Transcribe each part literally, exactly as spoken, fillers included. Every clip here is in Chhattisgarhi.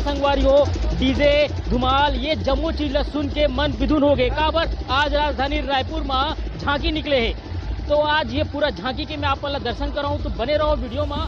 संगवारी हो, डीजे, धुमाल, ये जम्मो चीज ला सुन के मन बिधुन हो गए। काबर आज राजधानी रायपुर मा झांकी निकले हे। तो आज ये पूरा झांकी के मैं आप मन ला दर्शन कराऊं, तो बने रहो वीडियो मा।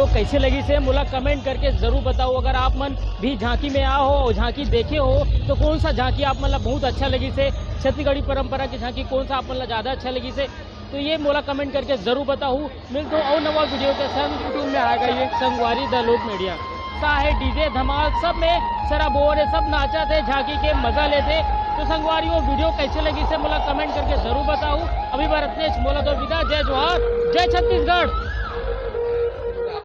कइसे लगिस हे, मोला comment करके जरूर बताओ। अगर आप मन भी झांकी में आ हो और झांकी देखे हो, तो कौन सा झांकी आप मन ला बहुत अच्छा लगिस हे, छत्तीसगढ़ी परंपरा की झांकी कौन सा आप मन ला ज्यादा अच्छा लगिस हे, तो ये मोला comment करके जरूर बताओ। मिलथों अउ नवा video के संग। YouTube में आएगा ये संगवारी द लोक मीडिया। सा हे डीजे धमाल, सब में शराब हो रहे, सब नाचत हे, झांकी के मजा लेथे। तो संगवारी, वो video कइसे लगिस हे, मोला comment करके जरूर बताओ। अभी बर अतनेच, मोला दो विदा, जय जोहार, जय छत्तीसगढ़।